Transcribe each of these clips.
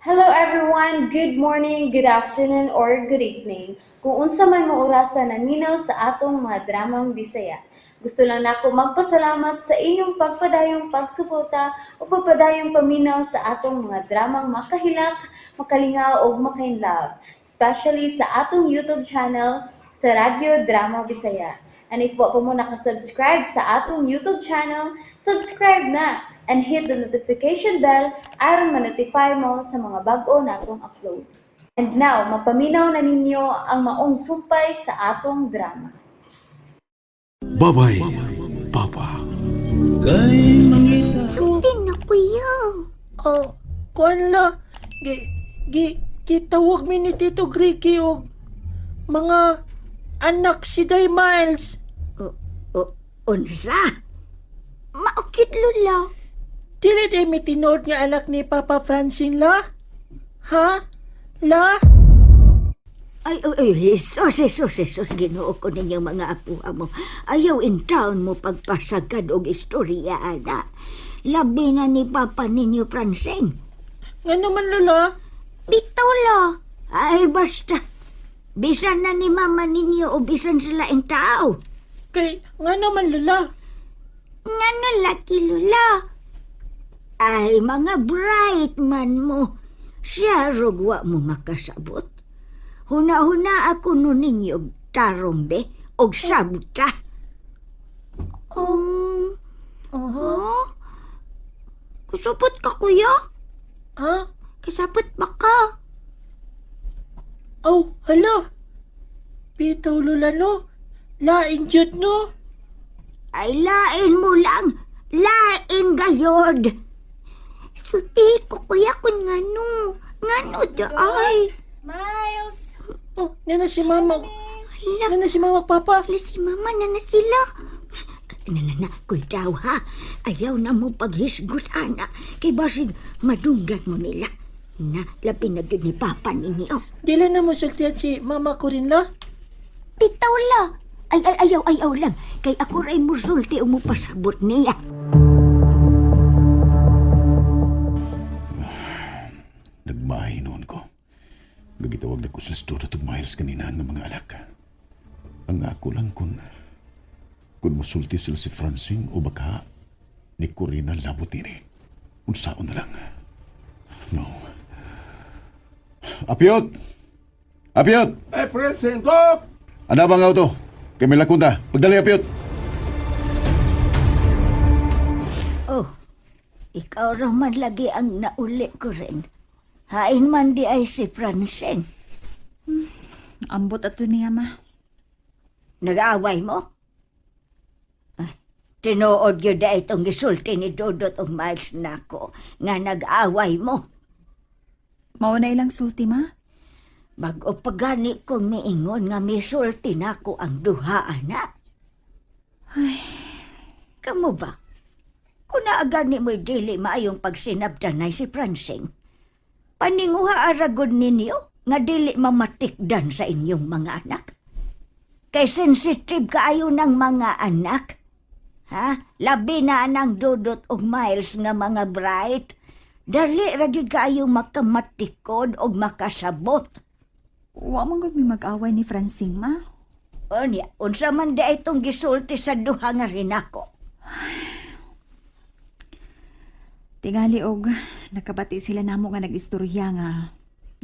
Hello everyone! Good morning, good afternoon, or good evening. Kung unsa man mo orasa naminaw sa atong mga dramang Bisaya. Gusto lang nako magpasalamat sa inyong pagpadayong pagsuporta o pagpadayong paminaw sa atong mga dramang makahilak, makalingaw ug makainlove, especially sa atong YouTube channel sa Radyo Drama Bisaya. And if wa pa mo nakasubscribe sa atong YouTube channel, subscribe na and hit the notification bell aron ma-notify mo sa mga bag-o natong uploads. And now, mapaminaw na ninyo ang maong sumpay sa atong drama. Babay, Papa. Sulti na, kuya. Oh, kuan la. Gi, gi, gitawag mi ni Tito Gricky og mga anak si Day Miles. O, o, unsa? Maukit, Lola. Dili day mi tinuod nga anak ni Papa Francine la? Ha? La? Ay, ay, ay, Jesus, Jesus, Jesus, Ginoo ko ninyong mga apuha mo. Ayaw in town mo pagpasagad og istorya, ana. Labi na ni Papa ninyo, Francine. Nga naman, Lola? Bitaw, la. Ay, basta. Bisan na ni Mama ninyo o bisan sila ang tao. Kay, nga naman, Lola? Ngano laki, Lola? Ay, mga bright man mo. Siya rugwa mo makasabot. Huna-huna ako no ninyo og tarong be, og sabta. Uh-huh. Huh? Kasabot ka, kuya? Ha? Kasabot ba ka? Oh, hala. Bitaw, Lola, no? Lain jud, no? Ay, lain mo lang. Lain gayod. Suti ko, kuya, kun ngano. Ngano da ay. Miles! Oh, nana si Mama. Hala, Nana si Mama, Papa. hala si Mama na na sila. Na, na, na, kuy daw ha. Ayaw na mo paghisgot, ana. Kay basig madunggan mo nila. Na, labi na gyud ni Papa ninyo. Dili na mo sultihan si Mama ko rin, la? Bitaw la. Ay, ay, ayaw, ayaw lang. Kay ako ray musulti o mupasabot niya. Nagmahay noon ko. Gagitawag na ko sa store at Miles kanina nga mga anak. Ang ako lang kung musulti sila si Francine o baka ni Corina labot ini. Unsaon na lang. No. Apiot! Apiot! Eh, present, Doc! Ano bang auto? Kay may lakunda. Pagdali, Apiot! Oh, ikaw raman lagi ang nauli ko rin. Hain man di ay si Francine. Ambot ato niya, ma. Nag-away mo? Ay, tinuod yun na itong gisulti ni Dudot og Miles nako nga nag-away mo. Mao na ilang sulti, ma. Bago pa gani kong miingon nga misulti nako ang duha, ana. Ay, kamo ba? Kung naagani mo'y dili maayong pagsinabtanay si Francine, paninguha aragod ninyo nga dili mamatikdan sa inyong mga anak. Kay sensitive kaayo ng mga anak. Ha? Labi na ang Dudot og Miles nga mga bright. Dali ra gyud kaayo makamatikod og makasabot. Wa man gud mi mag-away ni Francine, ma. Unya, unsa man di itong gisulti sa duha nga rinako. Tingali og nakabati sila namo nga nag-istorya nga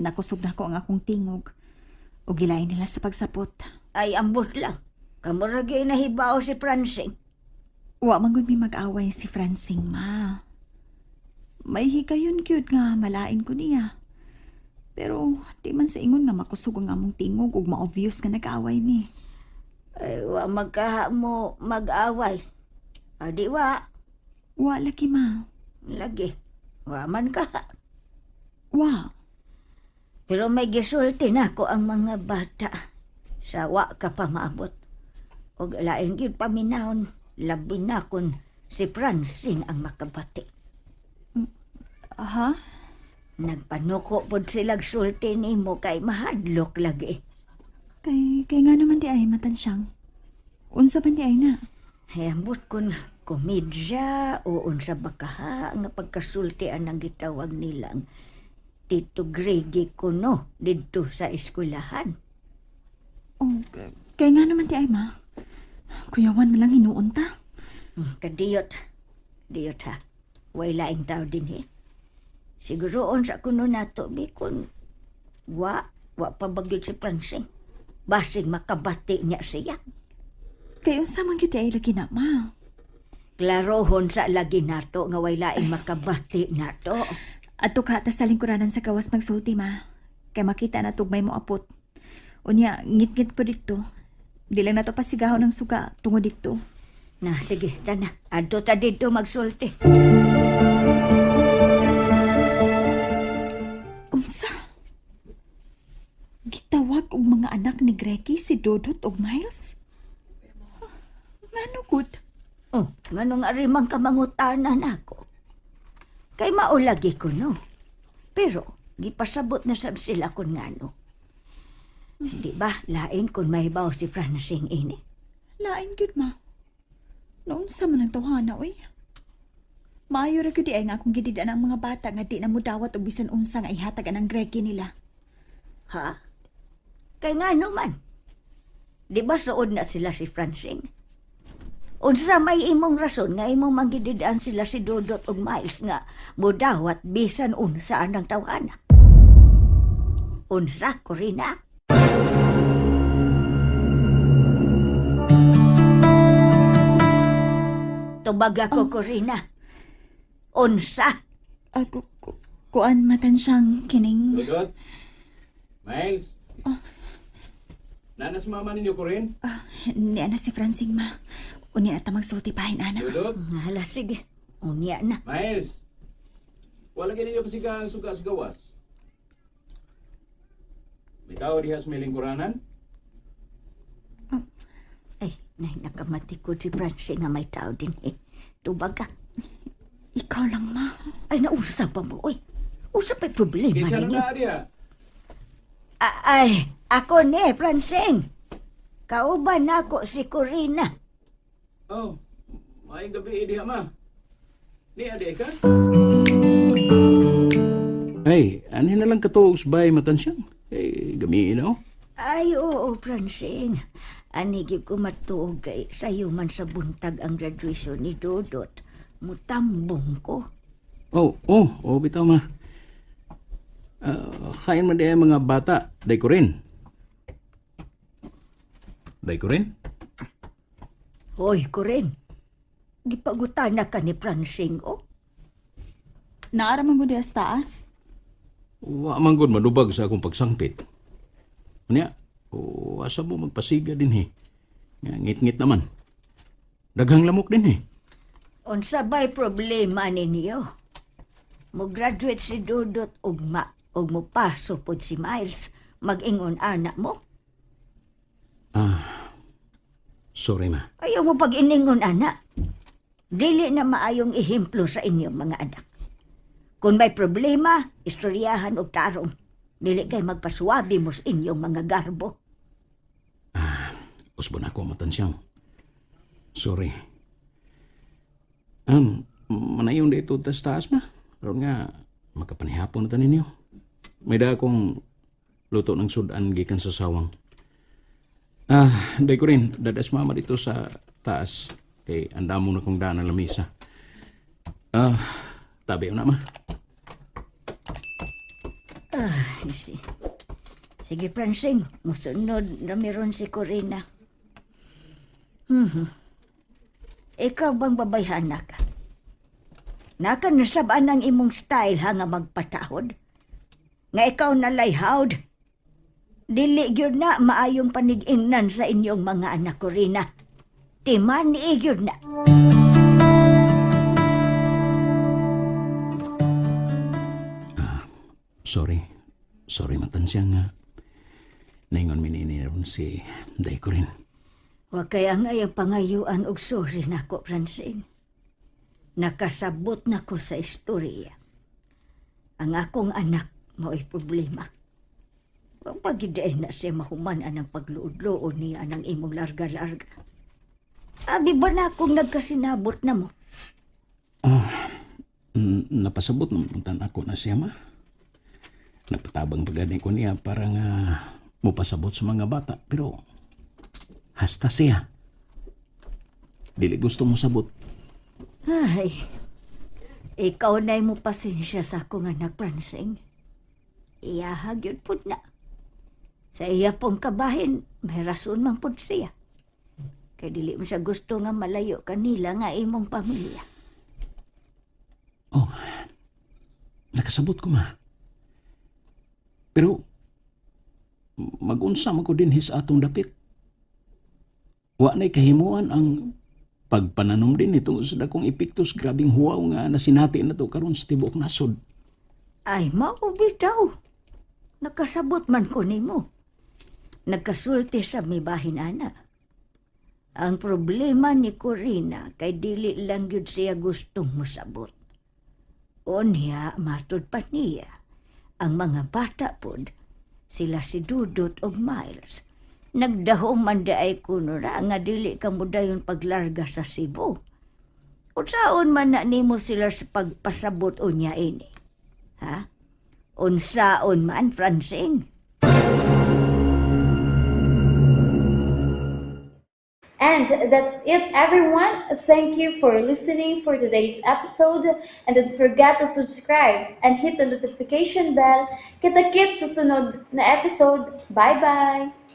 nakusog nako ang akong tingog ug gilain nila sa pagsapot. Ay, ambot lang. Kamo ra gyud nahibaw si Francine. Wa man gud mi mag-away si Francine, ma. May higayon gyud nga malain ko niya. Pero di man sa ingon nga makusog ang among tingog ug ma-obvious nga nag-away mi. Ay, wa magkaha mo mag-away. Adi wa, Wa lagi, ma. lagi. Wa man ka. Wa. Pero may gisulti nako ang mga bata. Sa wa ka pa maabot. Og lain gyud paminahon, labi na kun si Francine ang makabati. Aha. Nagpanuko pod silag sulti nimo kay mahadlok lagi. Kay nga naman di ay matansyang. Unsa man di ay na? Ay, ambot kun komedya o unsa ba kaha nga pagkasulti ang gitawag nilang Tito Greggy kuno didto sa eskwelahan. Oh, kay nga naman ti ay ma. Kuyawan mo lang hinuon ta. Kadiyot. Diyot ha. Way laing tao din he. Siguroon sa kuno nato bi kun wa pa bagyod si Francing. Basig makabati niya siya. Kay unsa man gyud di ay lagi na ma. Klarohon sa lagi nato nga way laing makabati nato. Adto ka ta sa lingkuranan sa gawas magsulti ma. Kay makita na tugmay mo apot. Unya, ngit-ngit po dito. Di lang nato pasigahon ang suga tungo dito. Na sige, tana. Adto ta didto magsulti. Unsa? Gitawag og mga anak ni Grecky si Dodot og Miles? Huh, ngano gud? Oh, nganong arimang kamangutana nako. Kay maulagi ko no. Pero gipasabot na sab sila kun ngano. Di ba, lain kun mahibaw si Francing ini. Lain gyud ma. Naunsa man ang tawhana oy. Maayo ra gyud di ay nga akong gidid-an ang mga bata nga di na modawat og bisan unsa nga ihatag anang Grecky nila. Ha? Kay ngano man? Di ba suod na sila si Francing? Unsa may imong rason nga imong manggididaan sila si Dodot ug Miles nga mudawat bisan unsa anang tawhana? Unsa, Corina? Tubag ako, Corina. Unsa? Kuan matan siyang kining Dodot? Miles? Nanas mama ninyo ko rin? Ni ana si Francing ma. Unya na ta magsulti pahin ana. Dodot? Hala, sige. Unya na. Miles? Wala kayo ninyo pasigahan suga sa gawas? May tao diha sa may lingkuranan? Ay, nay, nakamatikod si Francine nga may tao din eh. Tubag ka. Ikaw lang ma. Ay, nausa pa mo, oy. Usa pa'y problema Kinsa na ninyo. naa diha? Ay, ako ni, Francine. Kauban nako si Corina. Oh, maayong gabi eh, diha ma. Ni adi ka? Ay, ano na lang katuog sa bahay matansyang? Eh, gamiin na oh. Ay, oo, Francine. Ani gyud ko matuog kay sayo man sa buntag ang graduation ni Dodot. Mutambong ko. Oh, bitaw ma. Ah, kain man di ay mga bata. Day ko rin. Day ko rin? Hoy, Corin. Gipagutana ka ni Francine, oh. Naara man gud diha sa taas. Wa man gud madubag sa akong pagsangpit. Unya, o asa mo magpasiga din he. Nga, ngit-ngit naman. Daghang lamok din he. Unsa ba'y problema ninyo? Mo-graduate si Dudot ugma ug mopaso pod si Miles. Mag-ingon ana mo. Ah, sorry ma. Ayaw mo pag-iningon ana. Dili na maayong ehemplo sa inyong mga anak. Kung may problema, istoryahan og tarong. Dili kay magpaswabi mo sa inyong mga garbo. Usbon ako matansyang. Sorry. Manayon dito tas taas ma. Aron nga, makapanihapon na ta ninyo. May da akong luto ng sudan gikan sa sawang. Ah, day ko rin, dadas mama dito sa taas. Kay andamo na kong daan ng lamisa. Ah, tabi na ma. Ay, sige, Francine. Musunod na meron si Corina. Ikaw bang babayhana ka? Naka nasabaan ang imong style ha nga magpatahod? Nga ikaw nalayhawd? Dili gyud na maayong panigingnan sa inyong mga anak, Corina. Timan gyud na. Sorry. Sorry matansya nga. Naingon mi ni ron si day ko rin. Wa kaya nga yung pangayuan og sorry nako, Francine. Nakasabot na ko sa istorya. Ang akong anak mao'y problema. Kung pagidain na siya mahuman anang pagluod-luod niya anang imong larga-larga. Abi ba na akong nagkasinabot na mo? Napasabot naman tan ako na siya ma. Nagpatabang pa gani ko niya para nga mupasabot sa mga bata. Pero hasta siya. Dili gusto mo sabot. Ay, ikaw na'y mo pasensya sa akong anak, Francing. Iyaha gyud pud na. Sa iya pong kabahin, may rason man pud siya. Kay dili mo siya gusto nga malayo kanila nga imong pamilya. Oh, nakasabot ko, ma. Pero magunsa man ko din his atong dapit. Wa na'y kahimuan ang pagpananom din itong sa dakong epektos grabing huwaw nga nasinati na to karon sa tibuok nasod. Ay, mao bitaw. Nakasabot man ko nimo. Nagkasulti sa mibahin ana. Ang problema ni Corina kay dili lang gyud siya gustong mosabot. Unya, matud pa niya. Ang mga bata pod, sila si Dudot og Miles. Nagdahom man daay kuno ra nga dili ka mo dayon paglarga sa Cebu. Unsaon man na nimo sila sa pagpasabot unya ini? Ha? Unsaon man, Francing? And that's it, everyone. Thank you for listening for today's episode. And don't forget to subscribe and hit the notification bell. Kita-kits sa sunod na episode. Bye-bye!